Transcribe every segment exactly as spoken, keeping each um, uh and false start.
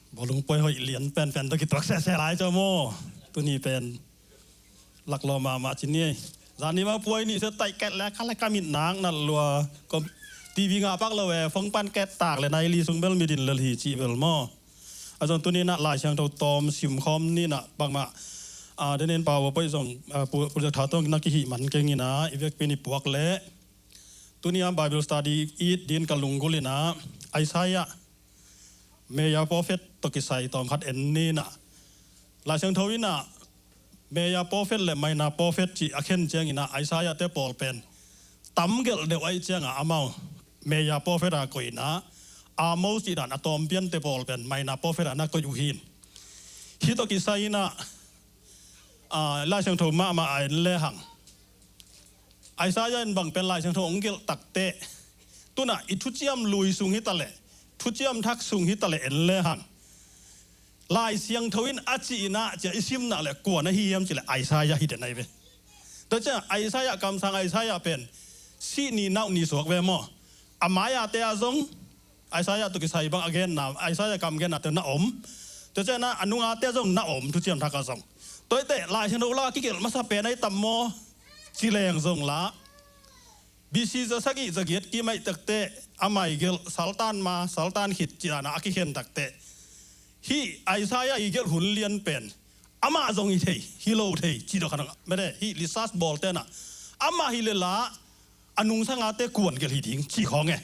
Bawlung puai hoih lian penpen tawh kituak sehseh lai ciau maw? Tuni pen laklawh mahmah ci ni ei. Zani mah puai nih sia taih ket le ka le ka mit nak nat lua. Kom, T V ngah pak lo e, phone pan ket tak le nai li sung bel mit in lel hi cih bel maw? A zong tuni nah Lai Siangtho tawm simkhawm ni nah bangmah, a, den in pau paih zong, a, pu, pu zak tha tawng na kihih man keng ina i vekpi ni puak le. Tuni a Bible study it din ka lunggulh ina Isaiah Meya prophet tawh kisai tawm khat en ni nah. Lai Siangtho ina Meya prophet le Maina prophet cih a khen ciang ina Isaiah te pawl pen tam gelh deuh aih cianga amau Meya prophet a koih ina Amos cih dan a tawm pian te pawl pen Maina prophet a na koih uh hin. Hih tawh kisai ina, a, Lai Siangtho mahmah a en le hang Isaiah in bang pen Lai Siangtho hong gelh takte, tuna i thuciam lui sung hi ta le, thuciam thak sung hi ta le en le hang Lai Siangtho in a cih ina cia i sim nah le kua na hi hiam cih le Isaiah hi den ai ve. Tua ciang Isaiah kamsang Isaiah pen sih ni nauh ni suak ve maw? A mai-a te a zong Isaiah tawh kisai bang a genna, Isaiah kam genna te na om. Tua ciang a nunga te zong na om, thuciam thak a zong. Tua i te Lai Siangtho la kigelh masa pen ai tam maw? Ci leng zong la B C za sagih za giat kim aih takte a mai gelh saltan ma, saltan khit cih dana a kikhen takte hih Isaiah i gelh hun lian pen amah zong hi thei, hi lo thei, ci dawh khan mete hih research bawl te nah amah hi le la a nungsanga te kuan gelh hi ding ci khawng e.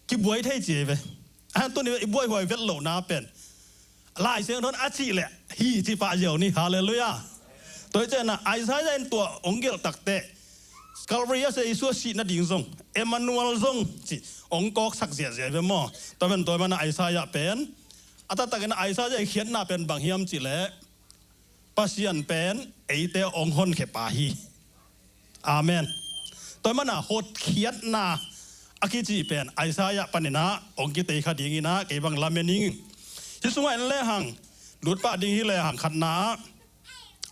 Kibuai thei ci ei ve. A tuni i buaihuai vet lohna pen Lai Siangtho in a cih le hi ci pah ziau ni. Halleluiah. Tua i ciang ina Isaiah in tua hong gelh takte Calvary a sia Jesu a sih nading zong Emmanuel zong ci hong kawksak ziahziah ve maw? Tua pen tua mana Isaiah pen a taktakin Isaiah i khiatna pen bang hiam cih le Pasian pen eite hong honkhia pa hi. Amen. Tua mana hotkhiatna a kici pen Isaiah panina hong kitei kha ding ina kei bang lamen ing. Hih sungah en le hang lutpah ding hi le hang khatna ah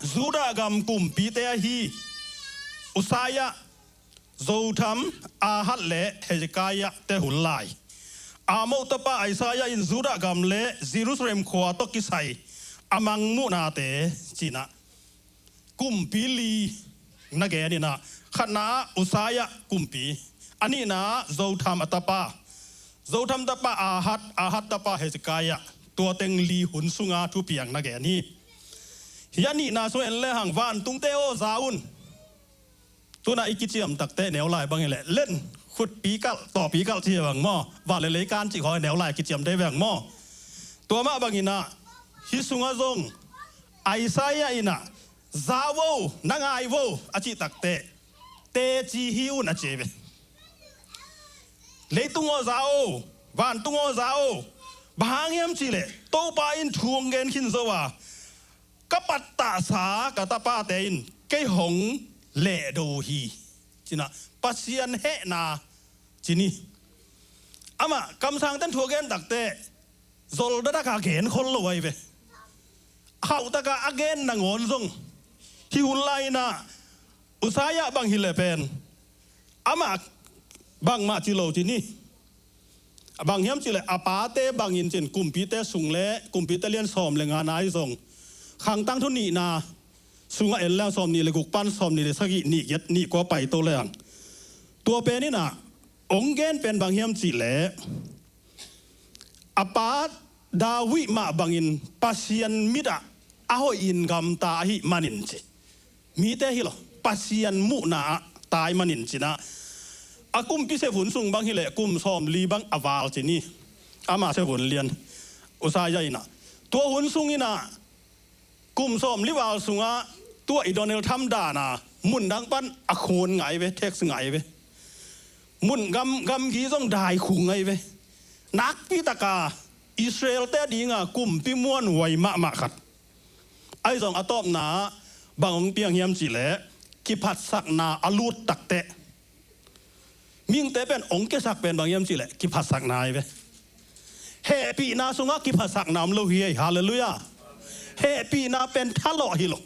Judah gam kumpite ahi Uzziah, Jotham, Ahaz le Hezekiah te hun lai. Amos tapa Isaiah in Judah gam le Jerusalem khua tawh kisai a mangmuhnate cih nah kumpi li na gen ina khatna ah Uzziah kumpi, a nihna ah Jotham a tapa, Jotham tapa Ahaz, Ahaz tapa Hezekiah, tua teng li hun sunga thupiang na gen hi. Hih a nihna sung en le hang vantungte aw za un. Tuna i kiciam takte neu lai bang hi le len khutpi kalh tawpi kalh ci hi bang maw? Van le lei kan cih khawi neu lai kiciam te bang maw? Tua mah bang ina hih sunga zong Isaiah ina za vo, na ngai vo a cih takte teci hi un a ci ve. Leitung aw za o, vantung aw za o, bang hang hiam cih le Topa in thu hong gen khin zo a ka pattahsa ka tapate in kei hong lehdo hi. Cina Pasian hehna cini. Amah kamsang ten thu a gen takte zol dadak a gen khol lo ai ve. Hauh taka a gen nangawn zong hi hun lai ina Uzziah bang hi le pen amah bangmah ci lo cini. A bang hiam cih le a pate bangin cin kumpite sung le kumpite lian sawm le nga nai zong khangtang thu nihna sungah en leng sawm nih le guk pan sawm nih le sagih nih giat nih kua paito leng tua pen ina ong gen pen bang hiam cih le a pa David mah bangin Pasian mitah a hoihin gamta ahi manin ci. Mite hi lo Pasian muhna ah tai manin cina a kumpi sep hun sung bang hi le kum sawm li bang a val cini. Ama sep hun lian Uzziah ina tua hun sung ina kum sawm li val sunga tua i Donald Trump dana mun dang pan a khun ngai ve, tax ngai ve. Mun gam, gamgi zong dai khung ngai ve. Nakpi taka Israel te dinga kumpi muan huai mahmah khat. Ai zong a tawpna bang hong piang hiam cih le kiphatsakna a lut takte. Mihingte pen hong kiasak pen bang hiam cih le kiphatsakna ai ve. Hehpihna sungah kiphatsakna om lo hi ei. Halleluiah. Hehpihna pen thalawh hi lo.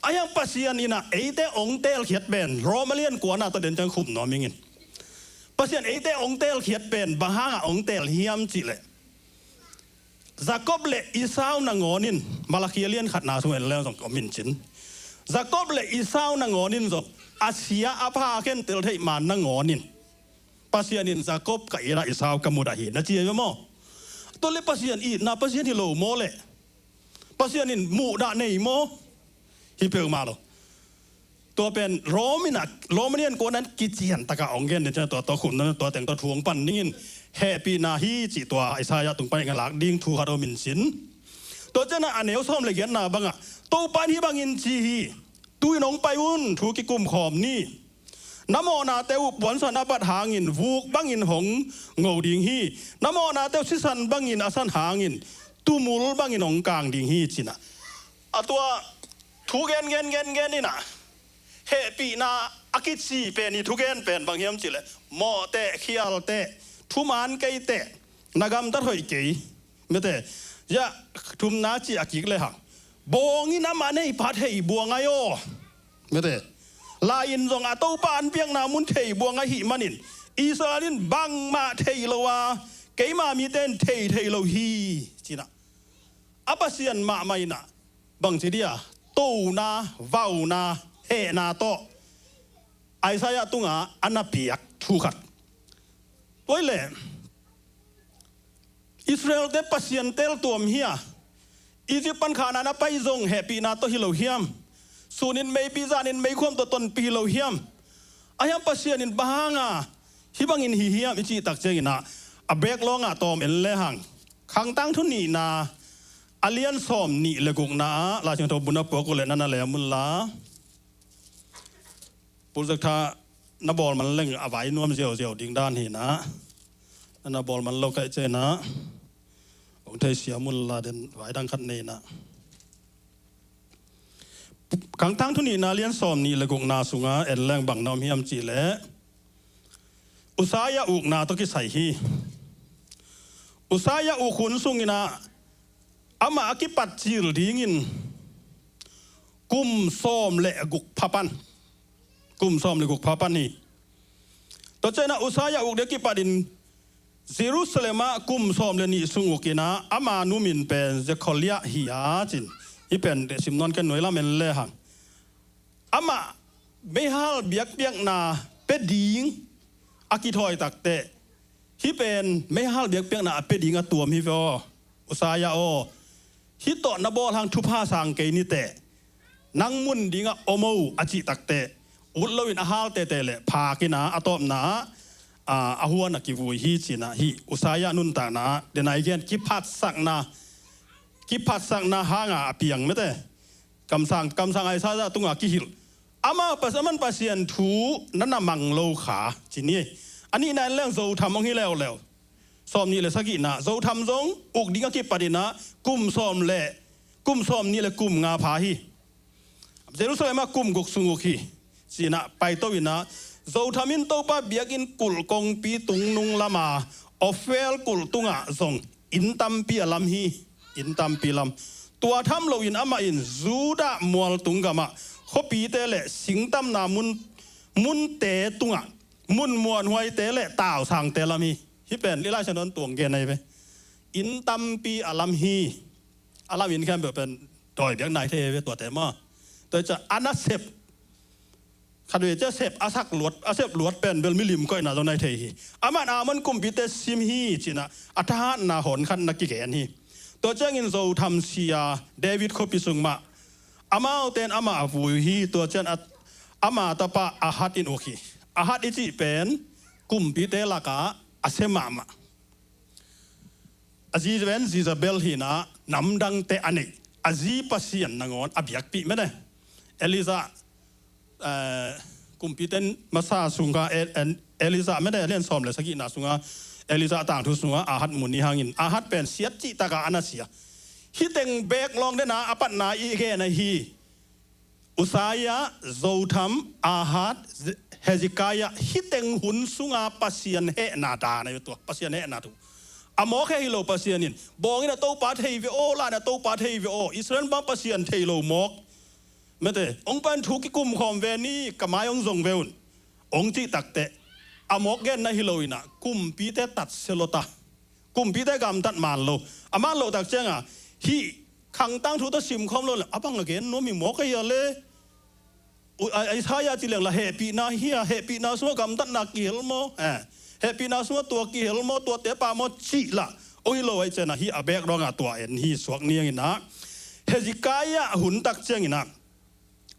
A hiang Pasian ina eite hong teelkhiat pen Roma lian kuana tawh den ciang khum nuam ingin. Pasian eite hong teelkhiat pen bang hanga hong teel hiam cih le Jakob le Esau nangawn in, Malakhi a lian khatna sung en leng zong om in cin, Jakob le Esau nangawn in zong a sia a pha a khentel theih man nangawn in Pasian in Jakob ka it a, Esau ka mudah hi na ci a maw? Tua le Pasian itna Pasian hi lo maw le? Pasian in mudah nei maw? Hi peuhmah lo. Tua pen Rom in a, Rom in kuanan kician taka ong gen ni tua, tua khum na tua teng tua thu ong pan ning in hehpihna hi cih tua Isaiah tung pan i ngalak ding thu khat om in cin. Tua ciangin a neu sawm le giatna bangah Topa in hih bangin ci hi. Tu-in ong pai un, thu kikum khawm ni. Na mawhnate uh puansan a bat hangin vuk bangin hong ngo ding hi. Na mawhnate uh sisan bangin a san hangin tumul bangin ong kang ding hi cin a. A tua thu gen gen gen gen in a hehpihna a kici pen i thu gen pen bang hiam cih leh mawhteh khialteh thuman keiteh na gamtat hoih kei. Mete, ya, thumna ci a kik le hang bawng in amah nei pha thei buang ai aw. Mete, lai in zong a Topa an piakna mun thei buang ahih manin Israel in bangmah thei lo a keima mite in thei thei lo hi cin a. A Pasian mahmah in a bangci dia tona vauna hehna tawh Isaiah tunga a na piak thu khat. Tua hi le Israelte Pasian tel tuam hi a, Egypt pan Khanaan a pai zong hehpihna tawh hi lo hiam? Sunin meipi zanin meikhuam tawh tonpih hi lo hiam? A hiam Pasian in bang hanga hih bangin hi hiam i cih tak ciangin a, a bek lawngah tawm en le hang Khangtang thu nihna a lian sawm nih le gukna ah Lai Siangtho bun a puak uh le na na lem un la. Projector na bawl man leng a vai nuam ziauziau ding dan hi na. Na na bawl man lo kaih ciang na ong thei siam un la, den vai dang khat nei na. Khangtang thu nihna lian sawm nih le gukna sunga en leng bang na om hiam cih leh Uzziah ukna tawh kisai hi. Uzziah uk hun sungin ah amah a kipat cil dingin kum sawm le guk pha pan, kum sawm le guk pha pan hi. Tua ciangin ah Uzziah uk ding a kipatin Jerusalem ah kum sawm le nih sung ukin ah ama nu min pen Jekholiah hi a cin. Hih pen sim nawn ken nuai lam en le hang. Amah meihal biakpiakna pia ding a kithawi takteh, hih pen meihal biakpiakna a pia ding a tuam hi ve aw, Uzziah aw. Hih tawh na bawl hang thupha sang kei ni teh, nang mun dingah om o a cih takteh, ut loin a hal tete le phak in ah a tawpna ah a huan a kivui hi cin ah, hih Uzziah nuntakna ah denai gen kiphatsakna, kiphatsakna hanga a piang mete. Kamsang, kamsang Isaiah tunga kihilh. Amah Pas-, aman Pasian thu na na mang lo kha cin hi. A nihna in leng Zotham hong hi leuleu. Sawm nih le sagihna Zotham zong uk ding a kipatin ah kum sawm le, kum sawm nih le kum nga pha hi. Jerusalem ah kum guk sung uk hi. Cin ah paito in ah Zotham in Topa biakinn kulh kongpi tungnung lama Ophel kulh tungah zong inn tampi a lam hi. Inn tampi lam. Tua tham loin amah in Judah mualtung gamah khuapite le singtamna mun, munte tungah mun muanhuaite le tausangte lam hi. Hih pen i Lai Siangtho in tuang gen ahi ve. Inn tampi a lam hi. A lam inn khempeuh pen dawi biak nai thei ahi ve tuate maw. Tua hi ciah a na sep, khatvei ciah sep a sak luat, a sep luat pen bel milim koihna zong nai thei hi. Aman Ammon kumpite sim hi cin ah a thahatna hawn khat na kigen hi. Tua ciangin Zotham sia David khuapi sung mah amaute in amah a vui hi. Tua ciang a, ama tapa Ahaz in uk hi. Ahaz i cih pen kumpite lakah a sia mahmah. A zi pen Jezebel hi in ah namdangte a neih, a zi Pasian nangawn a biakpih mene. Elijah, eh, kumpite in masa sunga, eh, eh, Elijah mene, a lian sawm le sagihna sunga, Elijah tangthu sunga Ahaz mu ni hangin Ahaz pen siat cihtaka a na sia. Hih teng bek lawng den a, a patna i gen ahi. Uzziah, Zotham, Ahaz, Ze-, Hezekiah, hih teng hun sunga Pasian hehna dan ahi tua, Pasian hehna thu. A mawk heh hi lo Pasian in, bawng in a Topa thei ve aw, lai in a Topa thei ve aw, Israel bang Pasian thei lo mawk. Mete, ong pan thu kikum khawm ve ni, ka mai ong zong ve un. Ong cih takteh, a mawk genna hi lo in ah, kumpite tat sia lo ta. Kumpite gamtat man lo. A man loh tak ciangah hih khang tangthu tawh simkhawm lo le, a bang a gen nuam hi maw ka hia le? U-, A-, Isaiah ci leng la hehpihna hi a, hehpihna sungah gamtatna kihel maw? Eh, hehpihna sungah tua kihel maw, tuate pah maw cih lah. Oi lo, ahih ciangah hih a background ah tua en hi suak nianginah, Hezekiah hun tak cianginah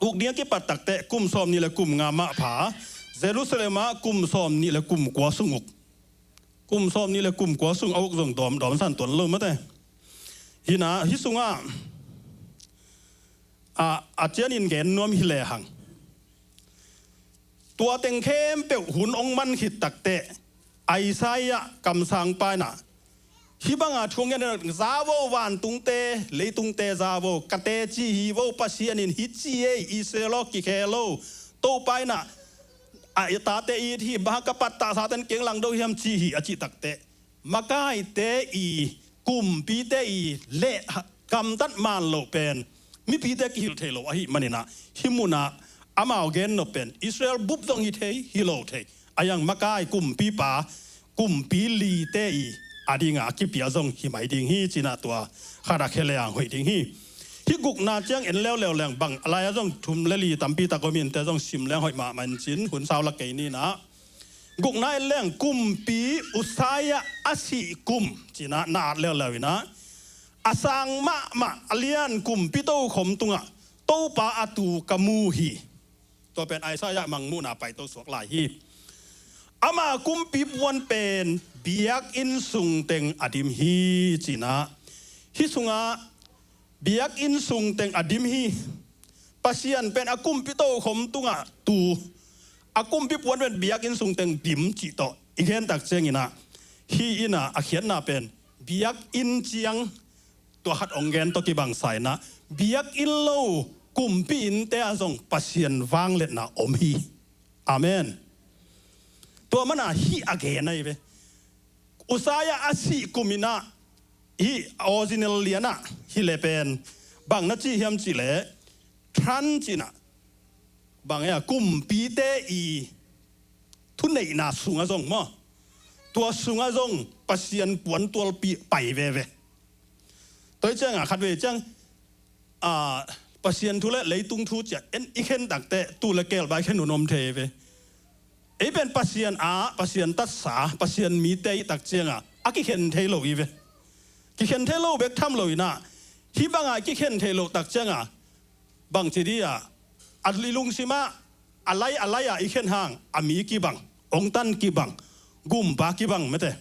uk ding a kipat takteh kum sawm nih le kum nga mah pha, Jerusalem ah kum sawm nih le kum kua sung uk. Kum sawm nih le kum kua sung a uk zong dawm, dawm san tuan lo mate. Hinah, hih sungah, a, a cianin gen nuam hi lehang, tua teng khempeuh hun hong man khit takteh, Isaiah kamsangpa inah hih banga thu hong gen, za vo, vantungte, leitungte za vo, ka teci hi vo, Pasian in hih ci ei, Israel aw, kikhel o, Topa inah a tate it hi, bang hang ka pattahsa ten keng langdo hiam ci hi, a cih takteh, makaite i, kumpite i leh gamtat man loh pen mipite kihilh thei lo ahih maninah, hih munah amau gen nop pen Israel bup zong hi thei, hi lo thei. A yang makai kumpipa, kumpi lite i a dinga a kipia zong hi mai ding hi, cinah tua khat a khia lehang hoih ding hi. Hih gukna ciang en leuleu leng bang a lai-ah zong thum le li tampi tak om in, te zong sim leng hoih mahmah in cin, hun sau la kei ninah. Gukna en leng kumpi Uzziah a sih kum, cinah na at leuleu inah, a sang mahmah a lian kumpi tokhom tungah Topa a tu ka mu hi. Tua pen Isaiah mangmuhna paito suak lai hi. Ama kumpi puan pen biakinn sungteng a dim hi, cinah. Hih sungah biakinn sungteng a dim hi. Pasian pen a kumpi tokhom tungah tu, a kumpi puan pen biakinn sungteng dim cih tawh i gen tak cianginah, hih inah a khiatna pen biakinn ciang tua khat hong gen tawh kibangsa inah, biakinn lo kumpi innte ah zong Pasian vangliatna om hi. Amen. Tua mana hih a gen ahi ve. Uzziah a sih kum inah, hih original lianah hi le pen bang na ci hiam cih leh, tran cinah, bang e a, kumpite i thuneihna sungah zong maw, tua sungah zong Pasian puantualpi pai veve. Tua hi ciangah khatvei ciang, a, Pasian thu le leitung thu ciah en i khen takteh, tu le kelbai khen un om thei ve. Ei pen Pasian a, Pasian tatsa, Pasian mite i tak ciangah a kikhen thei lo i ve. Kikhen thei lo bek tham lo inah, hih banga kikhen thei lo tak ciangah bangci dih ah, a i lungsimah a lai a lai-ah i khen hang a mi kibang, ongtan kibang, gumpa kibang mate.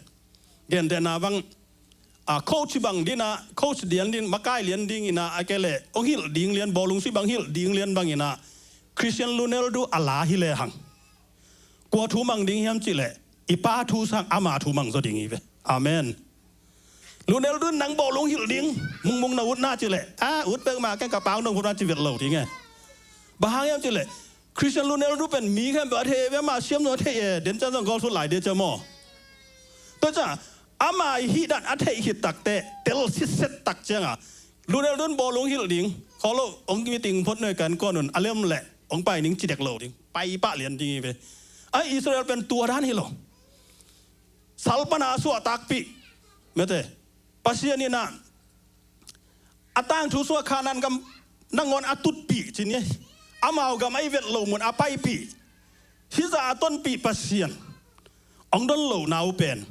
Gentehna bang, a, coach bang dinah, coach lian ding, makai lian dinginah, a kei leh hong hilh ding lian, bawlung sui bang hilh ding lian banginah, Cristiano Ronaldo a la hi lehang, kua thu mang ding hiam cih leh, i pa thu sang ama thu mang zaw ding hi ve. Amen. Ronaldo in nang bawlung hilh ding, mungmung na utna cih leh, a, ut pek mah keng, ka pau nong phut mah ci vet lo ding e. Bang hang hiam cih leh, Cristiano Ronaldo pen mi khempeuh a thei ve, amah siam zong a thei e, den ciang zong goal sut lai de cia maw. Tua ciang ama i hih dan a theih khit takteh, tel sitset tak ciangah, Ronaldo in bawlung hilh ding, khaw lo, hong meeting phot nuai kan kuan un, a lem leh hong pai ning ci dek lo ding, pai pah lian ding hi ve. A, Israel pen tua dan hi lo. Sal pana a suahtakpih mate. Pasian inah a tangthu sungah Kanaan gam nangawn a tutpih ci ni. Amau gam a i vet loh mun a paipih, hih zah a tonpih Pasian hong don lohna uh pen,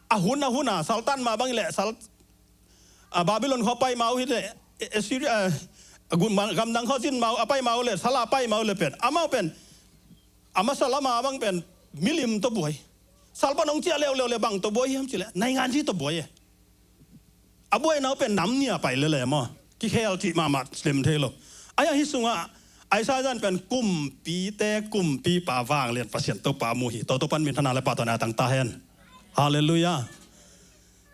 a hun a hun a, saltan ma bang i leh sal, a, Babylon khua pai ma uh hi leh, e, Assyria, a, a gum, gamdang khua zin ma uh, a pai ma uh leh, sal a pai ma uh leh pen, amau pen a masa lama bang pen milim tawh buai. Sal pan hong ciah leuleu le bang tawh buai hiam cih leh, nainganzi tawh buai e. A buaina uh pen nam nih a pai lele maw, kikhel cih mahmah lem thei lo. A, hih sungah Isaiah in pen kumpite kumpipa vanglian Pasian Topa mu hi. Tua Topa in minthanna le pahtawina tang ta hen. Halleluiah.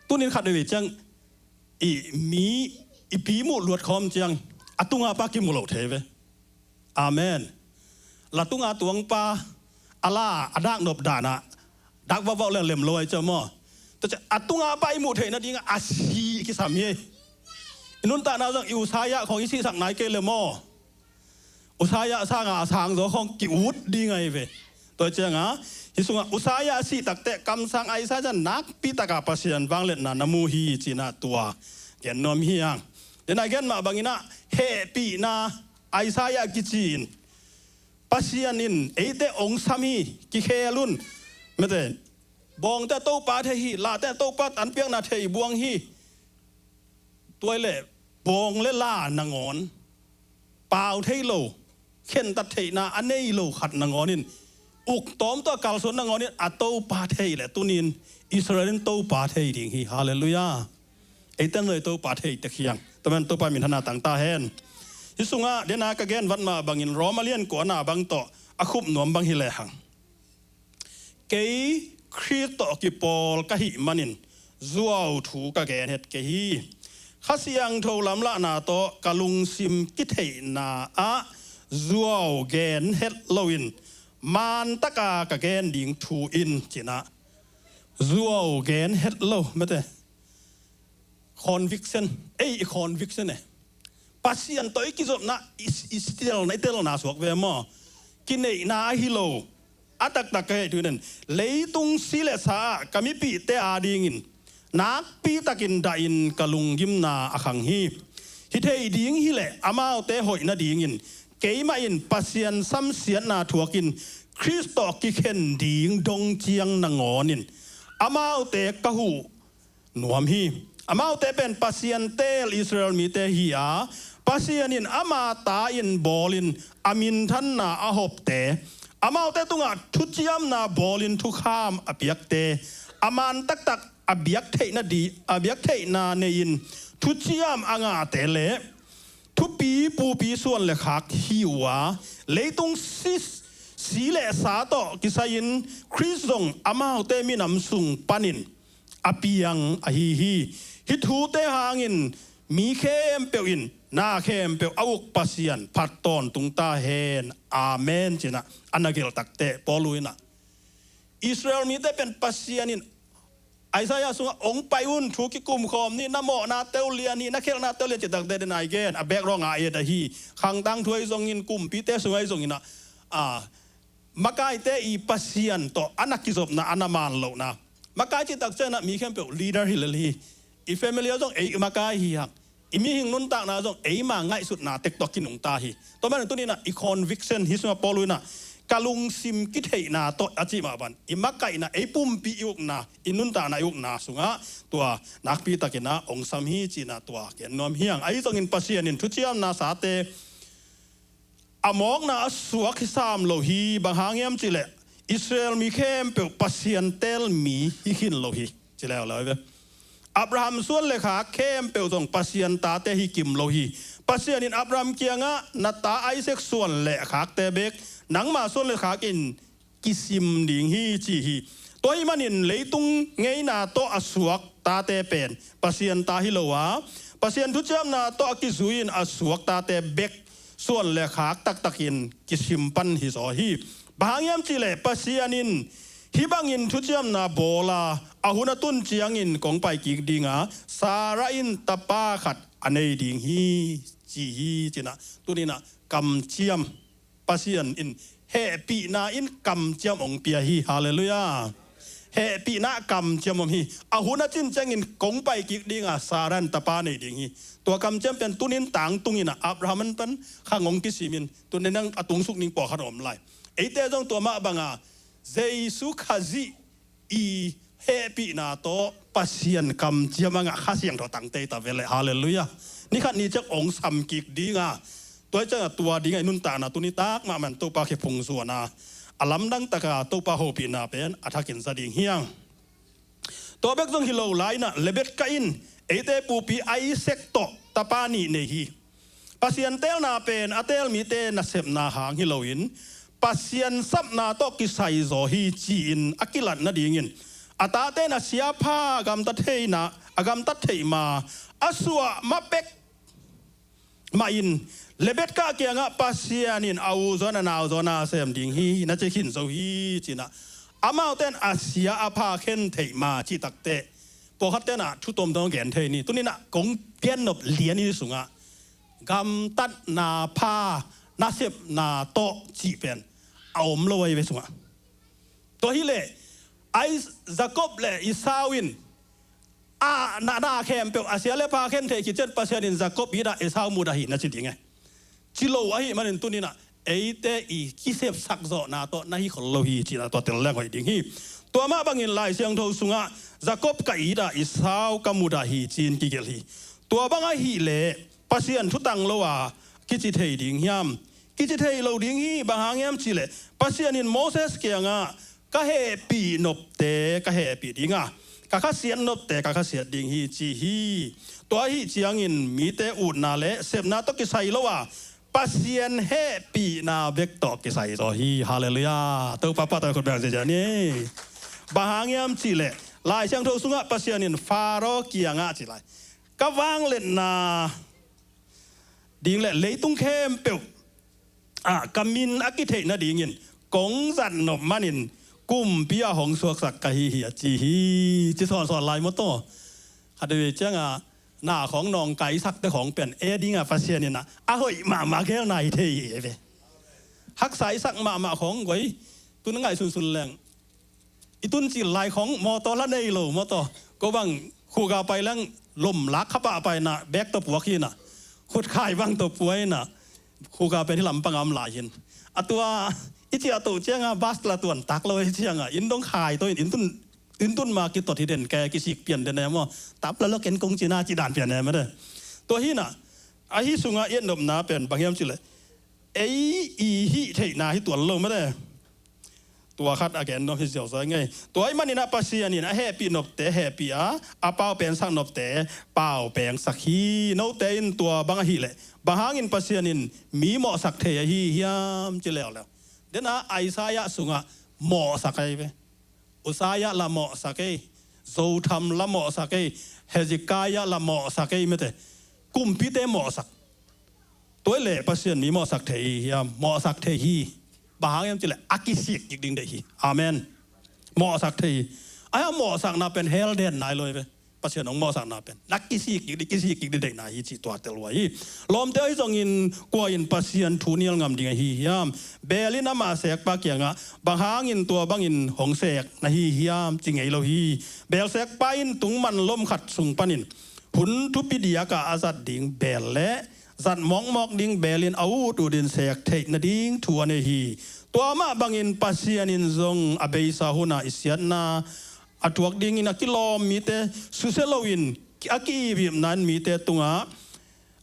Tunin khat veve ciang i mi, i pi muh luat khawm ciang a tunga pa kimu lo thei ve. Amen. La tunga tuangpa a la a dak nop danah dak vavauh le lem lo ai ciah maw. Tua ciah a tunga pa i muh theih nadingah a si kisam hi. I nuntakna zong i Uzziah khawng i sihsak nai kei le maw. Uzziah sanga a sangzaw khawng ki-ut ding ahi ve. Tua cianga hih sungah Uzziah a sih takteh kamsang Isaiah nakpi taka Pasian vangliatna na mu hi cinah tua gen nuam hi hang. Denah gen mah banginah hehpihna Isaiah kici in Pasian in eite ong sam hi, kikhel un. Mete, bawngte a Topa thei hi, lahte a Topa tanpiakna thei buang hi. Tua hileh bawng le la nangawn pau thei lo, khentat theihna a nei lo khat nangawn in, uk tawm tawh a kalsuan nangawn in a Topa thei leh tunin Israel in Topa thei ding hi. Halleluiah. Eite nai Topa thei tek hi hang. Tua man Topa minthanna tang ta hen. Hih sungah denah ka gen vat mah bangin Rom a lian kuana bang tawh a khup nuam bang hi lehang, kei Khrist tawh kipawl ka hih manin zuau thu ka gen het kei hi. Kha Siangtho lamlahna tawh ka lungsim kitheihna ah zuau gen het loin man taka ka gen ding thu in cinah zuau gen het lo, mete, conviction, ei i conviction e. Pasian tawh i kizopna i, i telna, i telna suak ve maw? Kineihna ahi lo. A taktak ka hei tuinen, leitung si le sa ah ka mipihte adingin nakpi takin dahin ka lunggimna a khang hi. Hi thei ding hileh amaute hoih nadingin keimah in Pasian samsiatna thuakin Khrist tawh kikhen ding dong ciang nangawnin amaute ka huh nuam hi. Amaute pen Pasian teel Israel mite hi a, Pasian in ama ta in bawlin a minthanna a hopte, amaute tungah thuciamna bawlin thukham a piakte, a man taktak a biak theihna di, a biak theihna nei-in thuciam a ngahte le thupi pupi suan le khak hi uh a, leitung si, si le sa tawh kisai-in Khrist zong amaute minam sung panin a piang ahi hi. Hih thute hangin mi khempeuh in na khempeuh a uk Pasian phat tawntung ta hen. Amen cinah a na gelh takteh Paul uh inah Israel mite pen Pasian in Isaiah sungah ong pai un, thu kikum khawm ni, na mawhna teuh lian ni, na khelhna teuh lian cih takteh denah i gen a background a et ahi. Khangtang thu ahi zongin, kumpite sung ahi zongin ah, a, makaite i Pasian tawh a na kizopna, a na man lohna. Makai cih tak ciangin ah mi khempeuh leader hi lel hi. I family ah zong ei makai hi hang. I mihing nuntakna zong eima ngaihsutna tek tawh kinungta hi. Tua manin tuni inah i conviction, hih sungah Paul uh inah ka lungsim kitheihna tawh a cih mah bang, i makaihna, ei pumpi i ukna, i nuntakna i ukna sungah tua nakpi takin ah ong sam hi cinah tua gen nuam hi hang. Ahi zongin Pasian in thuciamna sate a mawkna a suak hi sam lo hi. Bang hang hiam cihleh Israel mi khempeuh Pasian teel mi hi khin lo hi. Ci leuleu ve. Abraham suan le khak khempeuh zong Pasian tate hi kim lo hi. Pasian in Abraham kiangah na ta Isaac suan le khakte bek nangma suan le khak in kisim ding hi ci hi. Tua ahih manin leitung ngeina tawh a suak tate pen Pasian ta hi lo a, Pasian thuciamna tawh a kizui-in a suak tate bek suan le khak taktakin kisim pan hi zaw hi. Bang hang hiam cihleh Pasian in hih bangin thuciamna bawl a, a hun a tun ciangin kong pai kik ding a, Sarah in tapa khat a nei ding hi ci hi cinah tuni inah kamciam, Pasian in hehpihna in kamciam ong pia hi. Halleluiah. Hehpihna kamciam om hi. A hun a cin ciangin kong pai kik ding a, Sarah in tapa nei ding hi. Tua kamciam pen tunin tangtung inah Abraham an pan khang ong kisimin tunin a tungsuk ning pawlkhat om lai. Eite zong tua mah banga Jesu Khazih i hehpihna tawh Pasian kamciam a ngah Kha Siangtho tang tei ta ve leh. Halleluiah. Ni khat ni ciang ong sam kik ding a, tua ciangah tua dingah i nuntakna tuni tak mahmah in Topa khe phungzuan a, a lamdang taka Topa hopihna pen a thakin za ding hi hang. Tua bek zong hi lo lai inah Rebekah in eite pupi Isaac tawh tapa nih nei hi. Pasian teelna pen a teel mite nasepna hang hi loin Pasian sapna tawh kisai zaw hi ci-in a kilat nadingin a tate in a sia a pha a gamtat theihna, a gamtat theih ma a suah ma pek mah in Rebekah kiangah Pasian in a u zaw in a nau zaw nasem ding hi, na ci khin zo hi cinah amaute in a sia a pha khen theih ma cih takteh pawlkhatte in ah thu tuamtuam gen thei ni. Tuni inah kong gen nop lian i sungah gamtatna pha nasepna tawh cih pen a om lo ahi ve sungah. Tua hileh, Jacob le Esau in a na, na khempeuh a sia le pha khen theih khit ciang Pasian in Jacob it a Esau mudah hi na ci ding e. Ci lo ahih manin tuni-in ah eite i kisepsak zawhna tawh na hi khol lo hi cih ah tua tel leng hoih ding hi. Tua mah bangin Lai Siangtho sungah Jacob ka it a Esau ka mudah hi ci-in kigelh hi. Tua bang ahih leh Pasian thutang lo a kici thei ding hiam? Kici thei lo ding hi. Bang hang hiam cih leh Pasian in Moses kiangah ka hehpih nopte ka hehpih ding a, ka khasiat nopte ka khasiat ding hi ci hi. Tua ahih ciangin mite utna le sepna tawh kisai lo a Pasian hehpihna bek tawh kisai zaw hi. Halleluiah. Topa pahtawi khut beng ziazia ni. Bang hang hiam cih leh Lai Siangtho sungah Pasian in Faro kiangah ci lai, ka vangliatna ding le leitung khempeuh ah ka min a kitheih nadingin kong zat nop manin kumpi a hong suaksak ka hi hi a ci hi. Ci sawnsawn lai maw taw. Khatvei ciangah na khawng nawngkaisakte khawng pen ei dingah Pasian in ah a hoih mahmah khelna hi thei hi ve. Haksa i sak mahmah khawng guai tun ngaihsunsun leng i tun cil lai khawng mawtaw la nei lo maw taw. Ko bang khuga pai leng lom lak khapah pai na bek tawh puak hi na, khutkhai bang tawh puai na, khuga pen hi lampang a om lai hi. A tua i ciah toh ciangah bas la tuan tak lo hi ciangah inn dong khai tawh in inn tun, inn tun ma kitot hi den ke kisik pian den e maw. Tap la lo ken kong cina ci dan pian e maw de. Tua hi na, ahi sungah i et nopna pen bang hiam cih leh ei i hih theihna hi tuan lo maw de. Tua khat a gen nuam hi ziauziau ngei. Tua ahih manin ah Pasian in a hehpih nopte hehpih a, a pau pengsak nopte pau pengsak hi. Note in tua bang ahih leh bang hangin Pasian in mi mawhsak thei ahi hiam ci leuleu. Den ah Isaiah sungah mawhsak ahi ve. Uzziah la mawhsak ei, Jotham la mawhsak ei, Hezekiah la mawhsak ei mete. Kumpite mawhsak. Tua hi leh Pasian mi mawhsak thei hi hiam? Mawhsak thei hi. Bang hang hiam cih leh a kisik kik ding deih hi. Amen. Mawhsak thei hi. Ahi a mawhsakna pen hell den nai lo hi ve. Pasian hong mawhsakna pen na kisik kik ding, kisik kik ding deihna hi cih tua tel uh ahi. Lawmte ahi zongin kua in Pasian thu nial ngam ding ahi hiam? Beel in ama sekpa kiangah bang hangin tua bangin hong sek na hi hiam ci ngei lo hi. Beel sekpa in tungman lom khat sung panin hun thupi diakah a zat ding beel le zat mawkmawk ding beel in a ut utin sek theih nading thu a nei hi. Tua mah bangin Pasian in zong a beisa hunah i siatna a thuak dingin a kilawm mite susia loin a ki-ipipna in mite tungah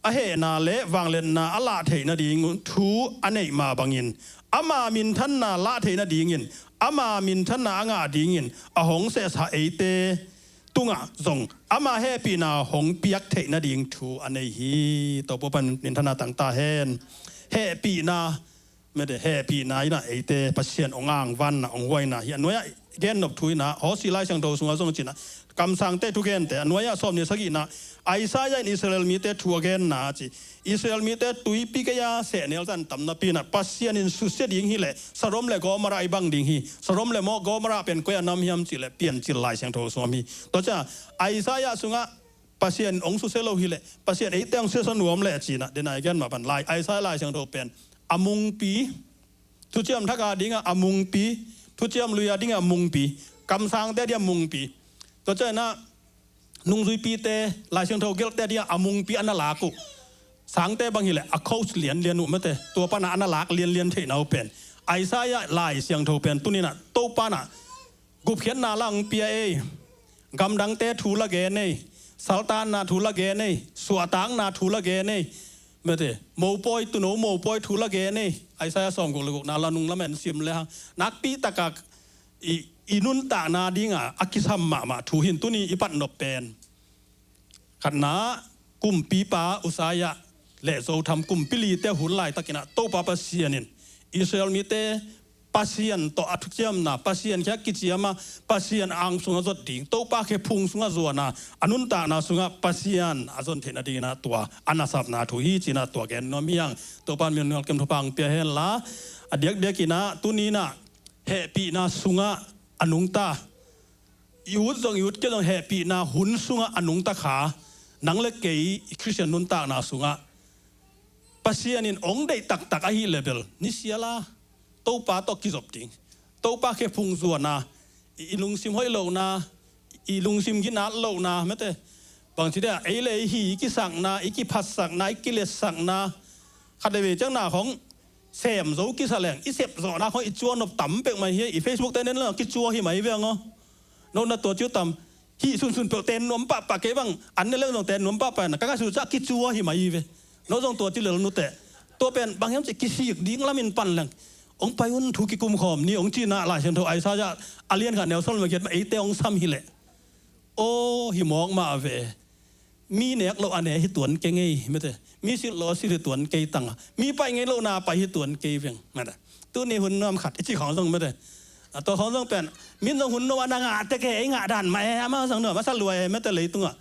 a hehna le vangliatna a lah theih nading thu a neih mah bangin ama minthanna lah theih nadingin ama minthanna a ngah dingin a hong sehsa eite tungah zong ama hehpihna hong piak theih nading thu a nei hi. Topa pan minthanna tangta hen. Hehpihna mete hehpihna in ah eite Pasian hong angvanna hong huaina hi. A nuai-ah gennop thu in ah Hosea Lai Siangtho sungah zong cih ah kamsangte thugente a nuai-ah sawm nih sagihna Isaiah in Israel mite thu a genna a ci. Israel mite tuipi gei-a sehnel zan tam napi in ah Pasian in susia ding hi leh Sodom le Gomorrah i bang ding hi. Sodom le maw Gomorrah pen koi a nam hiam cih leh Piancil Lai Siangtho sungah hi. Tua ciah Isaiah sungah Pasian hong susia lo hi leh Pasian eite hong susia nuam leh ci-in ah den a i gen mah pan lai Isaiah Lai Siangtho pen a mungpi, thuciam thak a dingah a mungpi, thuciam lui a dingah a mungpi, kamsangte a dingah a mungpi. Tua ciangin ah nungzuipite Lai Siangtho gelhte a dingah a mungpi a na lak uh. Sangte bang hi leh a coach lianlian uh mete, tua panah a na lak lianlian theihna uh pen Isaiah Lai Siangtho pen tuni-in ah Topa in ah gupkhiatna la hong pia ei, gamdangte thu la gen ei, saltanna thu la gen ei, suahtakna thu la gen ei. Mete mopawi, tuuno mopawi thu la gen ei. Isaiah sawmguk le gukna la nung lamen sim le hang nakpi takah i, i nuntakna dingah a kisam mahmah thu hi. Tuni i patnop pen khatna kumpipa Uzziah le Jotham kumpi lite hun laitakin ah Topa Pasian in Israel mite Pasian tawh a thuciamna, Pasian kiang kiciam a, Pasian ang sungah zot ding, Topa khephung sungah zuan a, a nuntakna sungah Pasian a zon theih nadingin ah tua a nasepna thu hi ci-in ah tua gen nuam hi hang. Topa in mimal kim thupha hong pia hen la, a diakdiakin ah tuni-in ah hehpihna sungah a nungta i ut zong i ut kei zong hehpihna hun sungah a nungta kha, nang le kei i Khristian nuntakna sungah Pasian in hong deih taktak ahih leh bel nisial a Topa tawh kizop ding, Topa khe phung zuana, i, i lungsim hoih lohna, i lungsim ginat lohna, mate. Bangci dia, ei le ei hi, i kisakna, i kiphatsakna, i kiletsakna. Khat le vei ciangna khong, sem zo kisa leng, i sep zawhna khong, i cua nop tam pek mai hi, i Facebook te nen leng, kicua hi mai veng aw. No na tua ciu tam, hi sunsun peuh ten nuam pahpah kei bang, an ne leng zong ten nuam pahpah na, ka ngaihsut ciah kicua hi mai ve. No zong tua ciu lel nute. Tua pen, bang hiam ci kisik ding lamin pan leng. Ong pai un thu kikum khawm ni, ong cina Lai Siangtho Isaiah, a lian khat neu sawm le giat ma eite ong sam hi leh. Aw, hi mawk mah ve. Mi nek lo a ne hi tuan kei ngei, mate. Mi silh lo a silh hi tuan kei tang a. Mi pai ngei lo na pai hi tuan kei veng, mate. Tuni hun nuam khat, i ci khawng zong, mate. A tua khawng zong pen, min zong hun nuam a na ngah te kei, ei ngah dan mah e, amah zong nuam a sa lua e, mate, leitungah.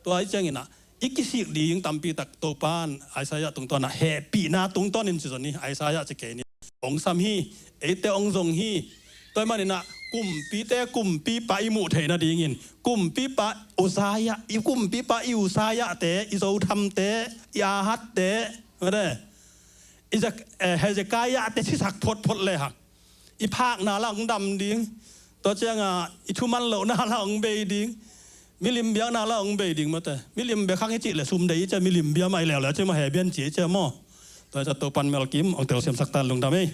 Tua i ciangin ah, i kisik ding tampi tak Topan Isaiah tungtawn ah, hehpihna tungtawn in ci zon hi, Isaiah ci kei ni. Ong sam hi, eite ong zong hi. Tua ahih manin ah, kumpite kumpipa i muh theih nadingin, kumpipa Uzziah, i kumpipa i Uzziah te, i Jotham te, i Ahaz te, mate, i Zek-, eh, Hezekiah te sisak photphot le hang, i phakna la ong dam ding. Tua ciangah i thuman lohna la ong bei ding. Milim biakna la ong bei ding, mate. Milim bia khang i cih le sum dei i cia, milim bia mai leuleu cia, ma he bian ci i cia maw. Tua cia Topan melkim ong telsiamsak tan, lungdam ei.